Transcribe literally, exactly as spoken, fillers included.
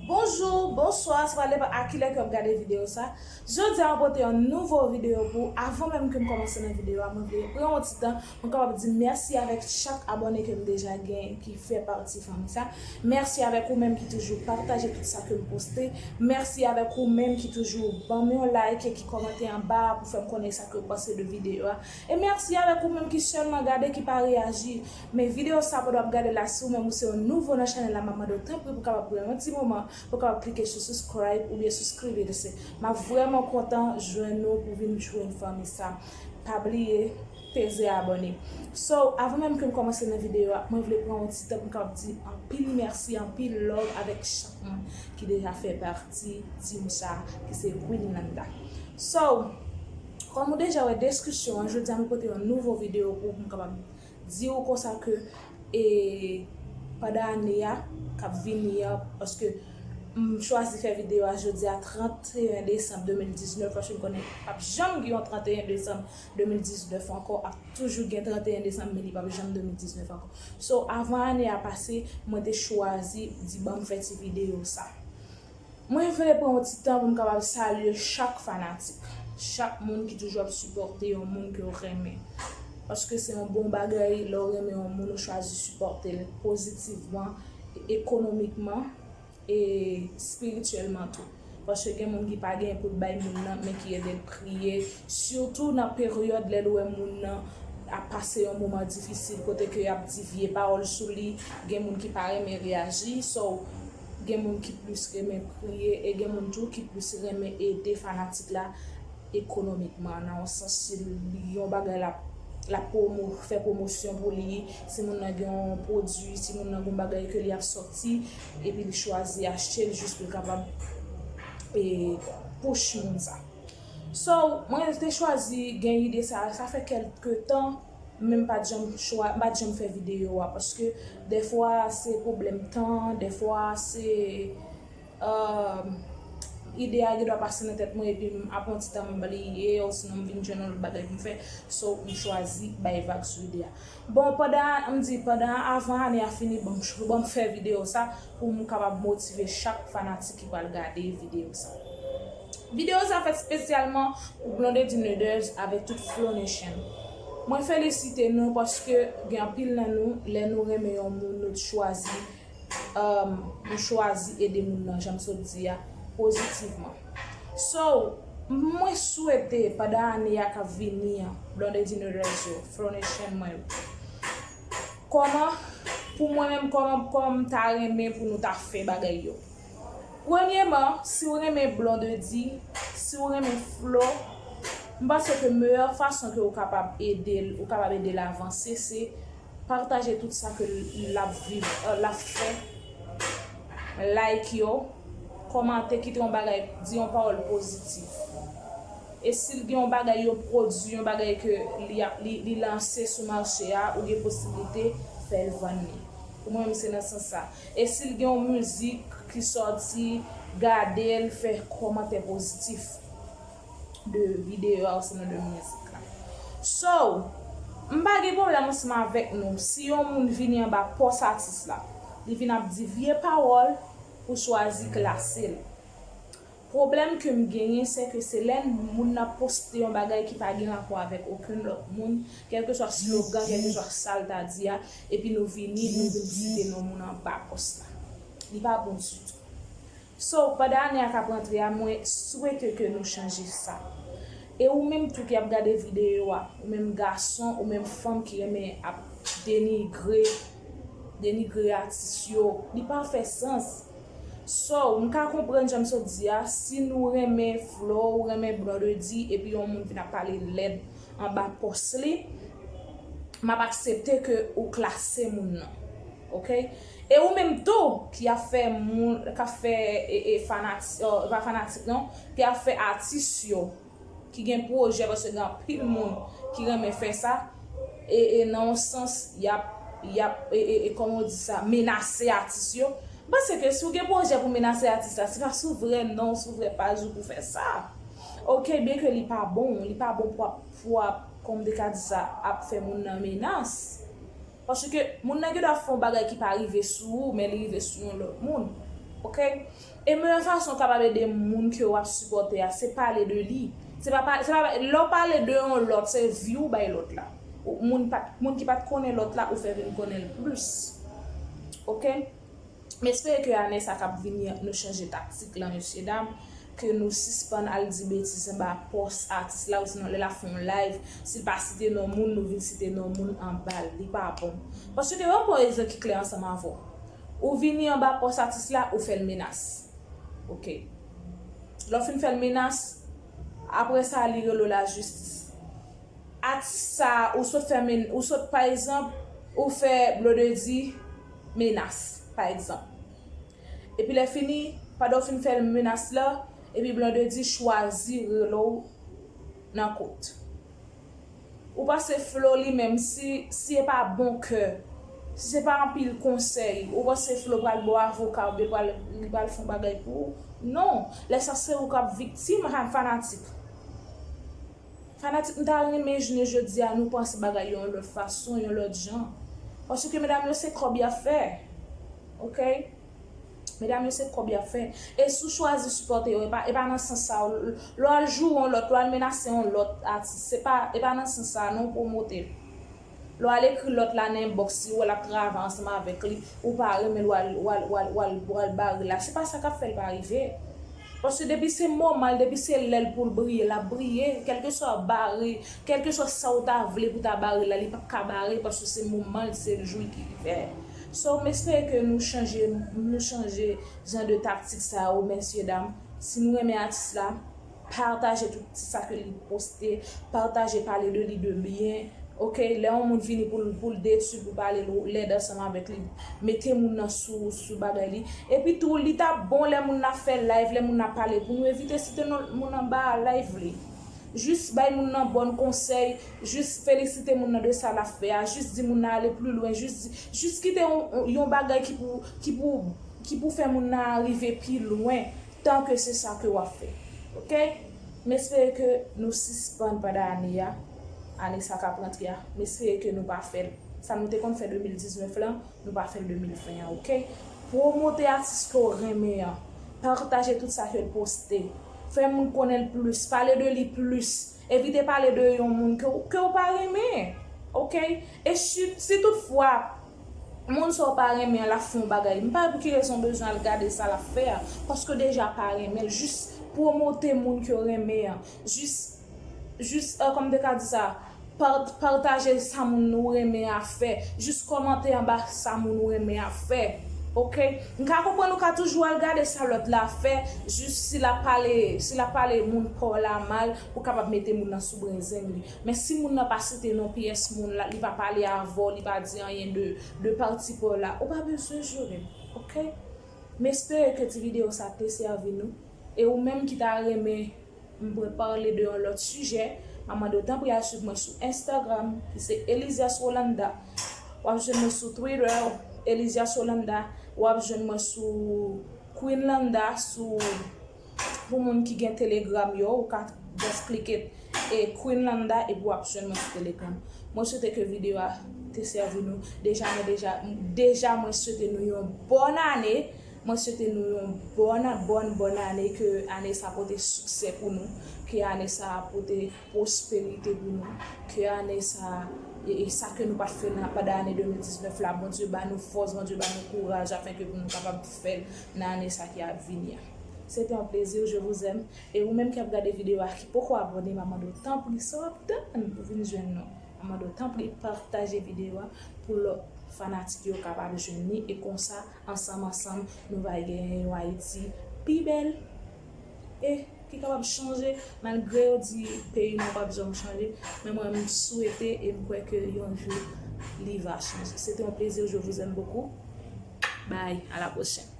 Bonjou, bonswa, sa va depann a kilè ke w ap gade videyo sa. Jodi a, mwen pote yon nouvo videyo pou ou. Avan menm ke m kòmanse nan videyo a, mwen vle pran yon ti tan pou m kapab di mèsi avèk chak abòne ke m deja gen ki fè pati fanmi sa. Mèsi avèk ou menm ki toujou pataje tout sa ke m poste. Mèsi avèk ou menm ki toujou ban m yon like e ki kòmante anba a pou fè m konnen sa ke w panse de videyo a. E mèsi avèk ou menm ki sèlman gade, ki pa reyaji. Men videyo sa pandan w ap gade la, si ou menm ou se yon nouvo nan chanèl la, m ap mande w tanpri pou w kapab pran yon ti moman pou w kapab klike sou subscribe oubyen subscribe. M ap vrèman kontan jwenn ou pou vin jwenn fanmi sa. Pa bliye peze abòne. So, avan menm ke m kòmanse nan videyo a, mwen vle pran yon ti tan pou m kapab di anpil mèsi, anpil love avèk chak moun ki deja fè pati team sa, ki se Queen Nanda. So, kòm ou deja wè deskripsyon an, jodi a mwen pote yon nouvo videyo pou m kapab di w konsa ke e pandan ane a k ap vini an, paske m chwazi fè videyo a jodi a, trannteyen desanm de mil diznèf, paske m konnen p ap janm gen yon trannteyen desanm de mil diznèf ankò, ap toujou gen trannteyen desanm, men li p ap janm de mil diznèf ankò. So, avan ane a pase, mwen te chwazi di ban m fè ti videyo sa. Mwen vle pran yon ti tan pou m kapab salye chak fanatik, chak moun ki toujou ap sipòte yon moun ke w renmen. Paske se yon bon bagay lè w renmen yon moun, ou chwazi sipòte l pozitivman, ekonomikman e espirityèlman tou. Paske gen moun ki pa gen pou l bay moun nan, men ki ede l priye. Sitou nan peryòd lè l wè moun nan ap pase yon moman difisil, kote ke y ap di vye pawòl sou li, gen moun ki pa renmen reyaji. So, gen moun ki plis renmen priye e gen moun tou ki plis renmen ede fanatik la ekonomikman, nan yon sans si l yon bagay l ap, l ap pwomo, fè pwomosyon pou li, si moun nan gen yon pwodui, si moun nan gen yon bagay ke li ap sòti, epi li chwazi achte l jis pou l kapab e, push moun sa. So, mwen te chwazi gen ide sa, sa fè kèlke tan, men m pa t janm chwa, m pa t janm fè videyo a, paske dèfwa se pwoblèm tan, dèfwa se, um, ide a gendwa pase nan tèt mwen, epi m ap yon ti tan m bliye, osinon m vin jwenn yon lòt bagay pou m fè. So, m chwazi bay vag sou ide a. Bon, pandan, m di, pandan avan ane a fini, ban m, ban m fè videyo sa pou m kapab motive chak fanatik ki pral gade videyo sa. Videyo sa fèt espesyalman pou Blondedy Nuders avèk tout Flow Nation. Mwen felisite nou paske gen anpil nan nou, lè nou renmen yon moun, nou chwazi, um, nou chwazi ede moun nan, jan m sot di a, pozitivman. So, mwen swete pandan ane a k ap vini an, Blondedy Nuders yo, Flow Nation mwen yo, kòman, pou mwen menm, kòman, kòman m ta renmen pou nou ta fè bagay yo. Premyeman, si w renmen Blondedy, si w renmen Flow, m panse ke meyè fason ke ou kapab ede l, ou kapab ede l avanse, se pataje tout sa ke l ap viv, euh, l ap fè. Like yo, kòmante, kite yon bagay, di yon pawòl pozitif. E si l gen yon bagay, yon pwodui, yon bagay ke li ap, li, li lanse sou mache a, ou gen posiblite fè l vann li. Pou mwen menm, se nan sans sa. E si l gen yon mizik ki sòti, gade l, fè kòmantè pozitif de videyo a osinon de mizik la. So, m pa gen pwoblèm ansanm avèk nou. Si yon moun vini anba pòs atis la, li vin ap di vye pawòl, ou chwazi klase l. Pwoblèm ke m genyen, se ke se lè moun nan poste yon bagay ki pa gen rapò avèk okenn lòt moun, kèlkeswa slogan, kèlkeswa sa l ta di a, epi nou vini, nou vin site non moun anba pòs la. Li pa bon ditou. So, pandan ane a k ap rantre a, mwen swete ke nou chanje sa. E ou menm tou ki ap gade videyo a, ou menm gason, ou menm fanm ki renmen ap denigre, denigre atis yo, li pa fè sans. So, m ka konprann jan m sot di a, si nou renmen Flow, ou renmen Blondedy, epi yon moun vin ap pale lèd anba pòs li, m ap aksepte ke ou klase moun nan. Oke? E ou menm tou, ki ap fè moun, k ap fè, e, e, fanati-, e, pa fanatik non, ki ap fè atis yo, ki gen pwojè, paske gen anpil moun ki renmen fè sa, e, e nan yon sans, y ap, y ap, e, e, e, kòman w di sa, menase atis yo. M panse ke si w gen pwojè pou menase atis la, se pa sou vrè non, sou vrè paj ou pou fè sa. Oke, byen ke li pa bon, li pa bon pou ap, pou ap, kòman m te ka di sa, ap fè moun nan menas. Paske moun nan gendwa fè yon bagay ki pa rive sou ou, men li rive sou yon lòt moun. Ok? E meyè fason w kapab ede moun ke w ap sipòte a, se pale de li. Se pa, pa, se pa, lè w pale de yon lòt, se vi w bay lòt la. Ou- Moun, pa, moun ki pa t konnen lòt la, ou fè vin konnen l plis. Ok? M espere ke ane sa k ap vini an, nou chanje taktik lan, mesye dam, ke nou sispann al di betiz anba pòs atis la, ou sinon lè l ap fè yon live, si l pa site non moun, nou vin site non moun anba l. Li pa bon. Paske yon bon egzanp ki klè ansanm avè w. Ou vini anba pòs atis la, ou fè l menas. Ok. Lè w fin fè l menas, apre sa, li rele w lajistis. Atis sa, ou sot fè men, ou sot, pa egzanp, ou fè Blondedy menas, pa egzanp. Epi lè fini, pandan w fin fè menas la, epi Blondedy chwazi rele w nan kot. Ou panse Flo li menm, si, si e pa bon kè, si se pa anpil konsèy, ou panse Flo pral ba w avoka oubyen pral, li pral fè yon bagay pou ou? Non. Lè sa se ou k ap viktim, ha, fanatik. Fanatik, m ta renmen jounen jodi a nou panse bagay yo yon lòt fason, yon lòt jan. Paske medam yo se kòb y ap fè. Ok? Medam yo se kòb y ap fè. E si w chwazi sipòte yo, e pa, e pa nan sans sa. Lè w al joure yon lòt, lè w al menase yon lòt atis, se pa, e pa nan sans sa non, pwomote l. Lè w al ekri lòt la nan inbox, si w wè l ap travay ansanm avèk li, ou pa renmen l, w al, w al, w al, w al, w al bare l la. Se pa sa k ap fè l pa rive. Paske depi se moman l, depi se lè l pou l briye, l ap briye. Kèlkeswa bare, kèlkeswa sa w ta vle pou ta bare l la, li p ap ka bare paske se moman l, se jou l ki rive. So, m espere ke nou chanje, nou chanje jan de taktik sa yo, mesye dam. Si nou renmen atis la, pataje tout ti sa ke li poste, pataje, pale de li de byen. Ok, lè yon moun vini pou l, pou l detwi, pou pale l lèd ansanm avèk li, mete moun nan sou, sou bagay li. Epi tou, li t ap bon lè moun nan ap fè live, lè moun nan ap pale, pou nou evite site non moun anba live li. Jis bay moun nan bon konsèy, jis felisite moun nan de sa l ap fè a, jis di moun nan ale pli lwen, jis di, jis kite yon, yon bagay ki pou, ki pou, ki pou fè moun nan rive pi lwen, tan ke se sa ke w ap fè. Ok? M espere ke nou sispann pandan ane a, ane sa k ap rantre a. M espere ke nou pa fè l. Sa nou te konn fè de mil diznèf lan, nou pa fè l de mil ven an, ok? Pwomote atis ke w renmen an. Pataje tout sa ke l poste. Fè moun konnen l plis. Pale de li plis. Evite pale de yon moun ke w, ke w pa renmen. Ok? E si, si toutfwa, moun sa w pa renmen an, l ap fè yon bagay, m pa wè pou ki rezon w bezwen al gade sa l ap fè a. Paske w deja pa renmen l. Jis pwomote moun ke w renmen an. Jis, jis, euh, kòman m te ka di sa? Part- pataje sa moun ou renmen an ap fè. Jis kòmante anba sa moun ou renmen an ap fè. Ok? M ka konprann ou ka toujou al gade sa lòt la ap fè, jis si l ap pale, si l ap pale moun pa w la mal, pou kapab mete moun nan sou brenzeng li. Men si moun nan pa site non pyès moun la, li pa pale avè w, li pa di anyen de, de pati pa w la, ou pa bezwen joure l. Ok? M espere ke ti videyo sa te sèvi nou. E ou menm ki ta renmen m pral pale de yon lòt sijè, m ap mande w tanpri al swiv mwen sou Instagram, ki se Elizias Rolanda. W ap jwenn mwen sou Twitter, Elizias Rolanda. W ap jwenn mwen sou Queen Landa, sou, pou moun ki gen Telegram yo, ou ka just klike e Queen Landa epi w ap jwenn mwen sou Telegram. Mwen swete ke videyo a te sèvi nou. Deja, mwen deja, deja mwen swete nou yon bòn ane. Mwen swete nou yon bòn, bòn, bòn ane, ke ane sa pote siksè pou nou, ke ane sa pote pwosperite pou nou, ke ane sa, e, e sa ke nou pa t fè nan, pandan ane de mil diznèf la, Bondye ba nou fòs, Bondye ba nou kouraj, afenke pou nou kapab fè l nan ane sa ki ap vini a. Se te yon plezi, je vous aime. E ou menm ki ap gade videyo a, ki poko abòne, m ap mande w tanpri, sa w ap tann pou vin jwenn nou? M ap mande w tanpri pataje videyo a pou lòt fanatik yo kapab jwenn li, e konsa, ansanm, ansanm, nou va genyen yon Ayiti pi bèl e ki kapab chanje, malgre yo di peyi nou p ap janm chanje, men mwen, m swete e m kwè ke yon jou, li va chanje. Se te yon plezi, je vous aime beaucoup. Bye, à la prochaine.